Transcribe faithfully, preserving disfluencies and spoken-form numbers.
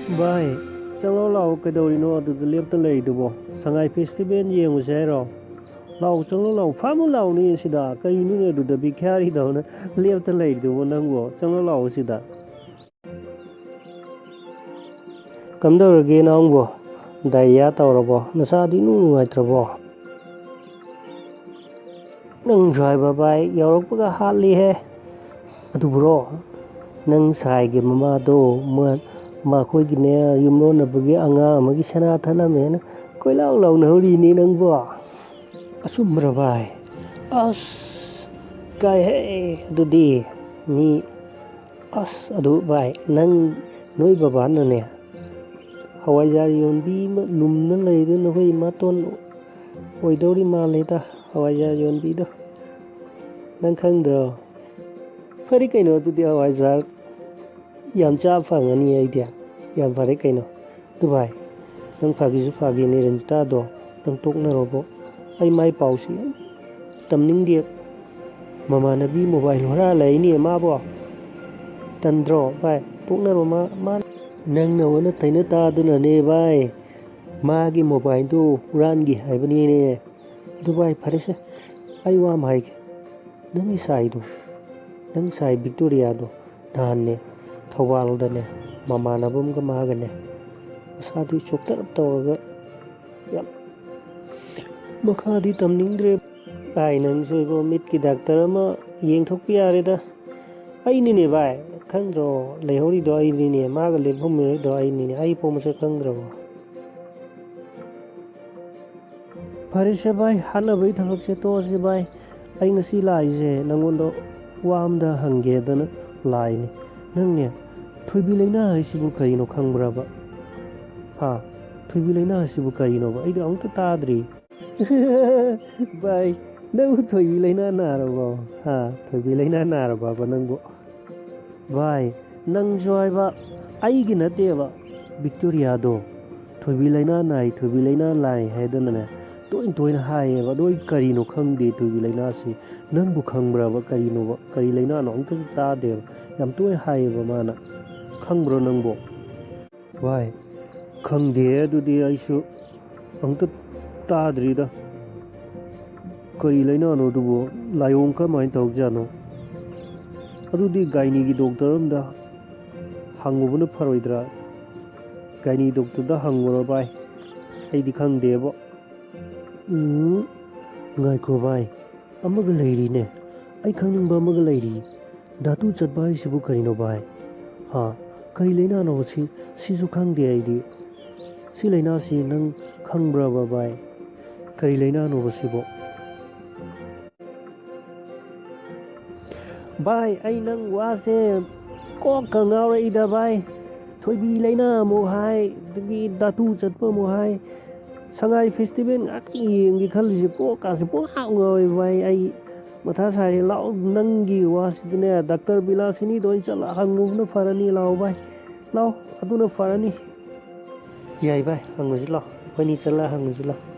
ꯚꯥꯏ, ꯆꯪꯂꯛꯑꯣ ꯂꯥꯛꯑꯣ, ꯀꯩꯗꯧꯔꯤꯅꯣ ꯑꯗꯨꯗ ꯂꯦꯞꯇ ꯂꯩꯔꯤꯗꯨꯕꯣ? ꯁꯉꯥꯏ ꯐꯦꯁꯇꯤꯚꯦꯜ ꯌꯦꯡꯉꯨꯁꯦ ꯍꯥꯏꯔꯣ? ꯂꯥꯛꯑꯣ, ꯆꯪꯂꯛꯑꯣ ꯂꯥꯛꯑꯣ, ꯐꯥꯃꯨ ꯂꯥꯛꯑꯣꯅꯦ ꯁꯤꯗ꯫ ꯀꯔꯤꯅꯣꯅꯦ ꯑꯗꯨꯗ ꯕꯤꯈ꯭ꯌꯥꯔꯤꯗꯧꯅ ꯂꯦꯞꯇ ꯂꯩꯔꯤꯗꯨꯕꯣ ꯅꯪꯕꯣ? ꯆꯪꯂꯛꯑꯣ ꯂꯥꯛꯑꯣ ꯁꯤꯗ꯫ ꯀꯝꯗꯧꯔꯒꯦ ꯅꯪꯕꯣ? ꯗꯥꯏꯔꯤꯌꯥ ꯇꯧꯔꯕꯣ? ꯅꯁꯥꯗꯤ ꯏꯅꯨꯡ ꯅꯨꯡꯉꯥꯏꯇ꯭ꯔꯕꯣ? ꯅꯪꯁꯨ ꯍꯥꯏꯕ ꯚꯥꯏ, ꯌꯧꯔꯛꯄꯒ ꯍꯥꯠꯂꯤꯍꯦ꯫ ꯑꯗꯨꯕꯨꯔꯣ, ꯅꯪ ꯁꯥꯏꯒꯤ ꯃꯃꯥꯗꯣ, ꯃ-, ꯃꯈꯣꯏꯒꯤꯅꯦ, ꯌꯨꯝꯂꯣꯟꯅꯕꯒꯤ ꯑꯉꯥꯡ ꯑꯃꯒꯤ ꯁꯅꯥ ꯊꯠꯂꯝꯃꯦꯅ ꯀꯣꯏꯂꯥꯎ ꯂꯥꯎꯅꯍꯧꯔꯤꯅꯦ ꯅꯪꯕꯣ꯫ ꯑꯆꯨꯝꯕꯔ ꯚꯥꯏ? ꯑꯁ, ꯀꯥꯏꯍꯦ ꯑꯗꯨꯗꯤ꯫ ꯃꯤ, ꯑꯁ, ꯑꯗꯨ ꯚꯥꯏ, ꯅꯪ, ꯅꯣꯏ ꯕꯕꯥꯅꯅꯦ, ꯍꯋꯥꯏꯖꯥꯔ ꯌꯣꯟꯕꯤ ꯑꯃ ꯂꯨꯝꯅ ꯂꯩꯗꯨ ꯅꯈꯣꯏ ꯏꯃꯥꯇꯣꯟ ꯑꯣꯏꯗꯧꯔꯤ ꯃꯥꯜꯂꯦꯗ, ꯍꯋꯥꯏꯖꯥꯔ ꯌꯣꯟꯕꯤꯗꯣ꯫ ꯅꯪ ꯈꯪꯗ꯭ꯔꯣ? ꯐꯔꯦ ꯀꯩꯅꯣ, ꯑꯗꯨꯗꯤ ꯍꯋꯥꯏꯖꯥꯔ ꯌꯥꯝ ꯆꯥ ꯐꯪꯉꯅꯤ ꯑꯩꯗꯤ꯫ ꯌꯥꯝ ꯐꯔꯦ ꯀꯩꯅꯣ꯫ ꯑꯗꯨ ꯚꯥꯏ, ꯅꯪ ꯐꯥꯒꯤꯁꯨ ꯐꯥꯒꯤꯅꯦ, ꯔꯟꯖꯤꯇꯥꯗꯣ ꯅꯪ ꯇꯣꯛꯅꯔꯣꯕꯣ꯫ ꯑꯩ ꯃꯥꯏ ꯄꯥꯎꯁꯤ ꯌꯥꯝ ꯇꯝꯅꯤꯡꯗꯦ꯫ ꯃꯃꯥꯟꯅꯕꯤ ꯃꯣꯕꯥꯏꯜ ꯍꯨꯔꯥꯜꯂꯛꯏꯅꯦ ꯃꯥꯕꯣ꯫ ꯇꯟꯗ꯭ꯔꯣ ꯚꯥꯏ? ꯇꯣꯛꯅꯔꯣ ꯃꯥ, ꯃꯥ꯫ ꯅꯪꯅ ꯑꯣꯟꯅ ꯇꯩꯅ ꯇꯥꯗꯨꯅꯅꯦ ꯚꯥꯏ, ꯃꯥꯒꯤ ꯃꯣꯕꯥꯏꯜꯗꯨ ꯍꯨꯔꯥꯟꯒꯦ ꯍꯥꯏꯕꯅꯤꯅꯦ꯫ ꯑꯗꯨ ꯚꯥꯏ, ꯐꯔꯦꯁꯦ, ꯑꯩ ꯋꯥ ꯑꯃ ꯍꯥꯏꯒꯦ꯫ ꯅꯪꯒꯤ ꯁꯥꯏꯗꯣ, ꯅꯪ ꯁꯥꯏ ꯕꯤꯛꯇꯣꯔꯤꯌꯥꯗꯣ ꯅꯍꯥꯟꯅꯦ ꯊꯧꯕꯥꯜꯗꯅꯦ ꯃꯃꯥꯟꯅꯕ ꯑꯃꯒ ꯃꯥꯒꯅꯦ ꯃꯁꯥꯗꯨ ꯆꯣꯛꯊꯔꯞ ꯇꯧꯔꯒ ꯌꯥꯝ ꯃꯈꯥꯗꯤ ꯇꯝꯅꯤꯡꯗ꯭ꯔꯦ꯫ ꯚꯥꯏ, ꯅꯪꯁꯨ ꯏꯕꯣ ꯃꯤꯠꯀꯤ ꯗꯥꯛꯇꯔ ꯑꯃ ꯌꯦꯡꯊꯣꯛꯄ ꯌꯥꯔꯦꯗ꯫ ꯑꯩꯅꯤꯅꯦ ꯚꯥꯏ, ꯈꯪꯗ꯭ꯔꯣ? ꯂꯩꯍꯧꯔꯤꯗꯣ ꯑꯩꯅꯤꯅꯦ, ꯃꯥꯒ ꯂꯦꯞꯐꯝꯃꯤꯗꯣ ꯑꯩꯅꯤꯅꯦ, ꯑꯩ ꯄꯣꯛ ꯃꯁꯛ ꯈꯪꯗ꯭ꯔꯕꯣ? ꯐꯔꯦꯁꯦ ꯚꯥꯏ, ꯍꯥꯠꯅꯕꯒꯤ ꯊꯕꯛꯁꯦ ꯇꯣꯛꯑꯁꯤ ꯚꯥꯏ꯫ ꯑꯩ ꯉꯁꯤ ꯂꯥꯛꯏꯁꯦ ꯅꯪꯉꯣꯟꯗ ꯋꯥ ꯑꯝꯗ ꯍꯪꯒꯦꯗꯅ ꯂꯥꯛꯏꯅꯤ꯫ ꯅꯪꯅꯦ, ꯊꯣꯏꯕꯤ ꯂꯩꯅꯥ ꯍꯥꯏꯁꯤꯕꯨ ꯀꯔꯤꯅꯣ ꯈꯪꯕ꯭ꯔꯕ? ꯍꯥ? ꯊꯣꯏꯕꯤ ꯂꯩꯅꯥ ꯍꯥꯏꯁꯤꯕꯨ ꯀꯔꯤꯅꯣꯕ? ꯑꯩꯗꯤ ꯑꯃꯨꯛꯇ ꯇꯥꯗ꯭ꯔꯤ꯫ ꯚꯥꯏ, ꯅꯪꯕꯨ ꯊꯣꯏꯕꯤ ꯂꯩꯅꯥ ꯅꯥꯔꯕꯣ? ꯍꯥ? ꯊꯣꯏꯕꯤ ꯂꯩꯅꯥ ꯅꯥꯔꯕꯕ ꯅꯪꯕꯨ? ꯚꯥꯏ, ꯅꯪꯁꯨ ꯍꯥꯏꯕ, ꯑꯩꯒꯤ ꯅꯠꯇꯦꯕ, ꯕꯤꯛꯇꯣꯔꯤꯌꯥꯗꯣ ꯊꯣꯏꯕꯤ ꯂꯩꯅꯥ ꯅꯥꯏ, ꯊꯣꯏꯕꯤ ꯂꯩꯅꯥ ꯅꯥꯏ ꯍꯥꯏꯗꯅꯅꯦ ꯇꯣꯏꯅ ꯇꯣꯏꯅ ꯍꯥꯏꯌꯦꯕ꯫ ꯑꯗꯣ ꯑꯩ ꯀꯔꯤꯅꯣ ꯈꯪꯗꯦ ꯊꯣꯏꯕꯤ ꯂꯩꯅꯥꯁꯤ꯫ ꯅꯪꯕꯨ ꯈꯪꯕ꯭ꯔꯕ ꯀꯔꯤꯅꯣꯕ? ꯀꯔꯤ ꯂꯩꯅꯥꯅꯣ ꯑꯝꯇꯁꯨ ꯇꯥꯗꯦꯕ꯫ ꯌꯥꯝ ꯇꯣꯏꯅ ꯍꯥꯏꯌꯦꯕ ꯃꯥꯅ꯫ ꯈꯪꯕ꯭ꯔꯣ ꯅꯪꯕꯨ? ꯚꯥꯏ, ꯈꯪꯗꯦ, ꯑꯗꯨꯗꯤ ꯑꯩꯁꯨ ꯑꯃꯨꯛꯇ ꯇꯥꯗ꯭ꯔꯤꯗ꯫ ꯀꯔꯤ ꯂꯥꯏꯅꯥꯅꯣ ꯑꯗꯨꯕꯨ? ꯂꯥꯏꯑꯣꯡ ꯀꯃꯥꯏꯅ ꯇꯧꯖꯥꯠꯅꯣ? ꯑꯗꯨꯗꯤ ꯒꯥꯏꯅꯤꯒꯤ ꯗꯣꯛꯇꯔ ꯑꯝꯗ ꯍꯪꯉꯨꯕꯅ ꯐꯔꯣꯏꯗ꯭ꯔꯥ? ꯒꯥꯏꯅꯤ ꯗꯣꯛꯇꯔꯗ ꯍꯪꯉꯨꯔꯣ ꯚꯥꯏ, ꯑꯩꯗꯤ ꯈꯪꯗꯦꯕꯣ꯫ ꯎꯝ, ꯉꯥꯏꯈꯣ ꯚꯥꯏ, ꯑꯃꯒ ꯂꯩꯔꯤꯅꯦ꯫ ꯑꯩ ꯈꯪꯅꯤꯡꯕ ꯑꯃꯒ ꯂꯩꯔꯤ꯫ ꯙꯥꯇꯨ ꯆꯠꯄ ꯍꯥꯏꯁꯤꯕꯨ ꯀꯔꯤꯅꯣ ꯚꯥꯏ? ꯍꯥ? ꯀꯔꯤ ꯂꯥꯏꯅꯥꯅꯣ ꯁꯤ? ꯁꯤꯁꯨ ꯈꯪꯗꯦ ꯑꯩꯗꯤ꯫ ꯁꯤ ꯂꯥꯏꯅꯥꯁꯤ ꯅꯪ ꯈꯪꯕ꯭ꯔꯕ ꯚꯥꯏ? ꯀꯔꯤ ꯂꯥꯏꯅꯥꯅꯣꯕ ꯁꯤꯕꯣ? ꯚꯥꯏ, ꯑꯩ ꯅꯪ ꯋꯥꯁꯦ ꯀꯣꯛꯀ ꯉꯥꯎꯔꯛꯏꯗ ꯚꯥꯏ꯫ ꯊꯣꯏꯕꯤ ꯂꯥꯏꯅꯥ ꯑꯃꯨꯛ ꯍꯥꯏ, ꯑꯗꯒꯤ ꯙꯥꯇꯨ ꯆꯠꯄ ꯑꯃꯨꯛ ꯍꯥꯏ꯫ ꯁꯉꯥꯏ ꯐꯦꯁꯇꯤꯚꯦꯜ ꯉꯥꯛꯇ ꯌꯦꯡꯒꯦ ꯈꯜꯂꯤꯁꯦ, ꯀꯣꯛꯀꯥꯁꯦ ꯄꯨꯡꯉꯥꯎ ꯉꯥꯎꯋꯦ ꯚꯥꯏ꯫ ꯑꯩ ꯃꯊꯥ ꯁꯥꯏ꯫ ꯂꯥꯛꯑꯣ, ꯅꯪꯒꯤ ꯋꯥꯁꯤꯗꯤꯅꯦ, ꯗꯥꯛꯇꯔ ꯕꯤꯂꯥꯁꯤꯅꯤꯗ ꯑꯣꯏꯅ ꯆꯠꯂ ꯍꯪꯉꯨꯕꯅ ꯐꯔꯅꯤ꯫ ꯂꯥꯛꯑꯣ ꯚꯥꯏ, ꯂꯥꯛꯑꯣ, ꯑꯗꯨꯅ ꯐꯔꯅꯤ꯫ ꯌꯥꯏ ꯚꯥꯏ, ꯍꯪꯉꯨꯁꯤ ꯂꯥꯛꯑꯣ, ꯑꯩꯈꯣꯏꯅꯤ ꯆꯠꯂ ꯍꯪꯉꯨꯁꯤ ꯂꯥꯛꯑꯣ꯫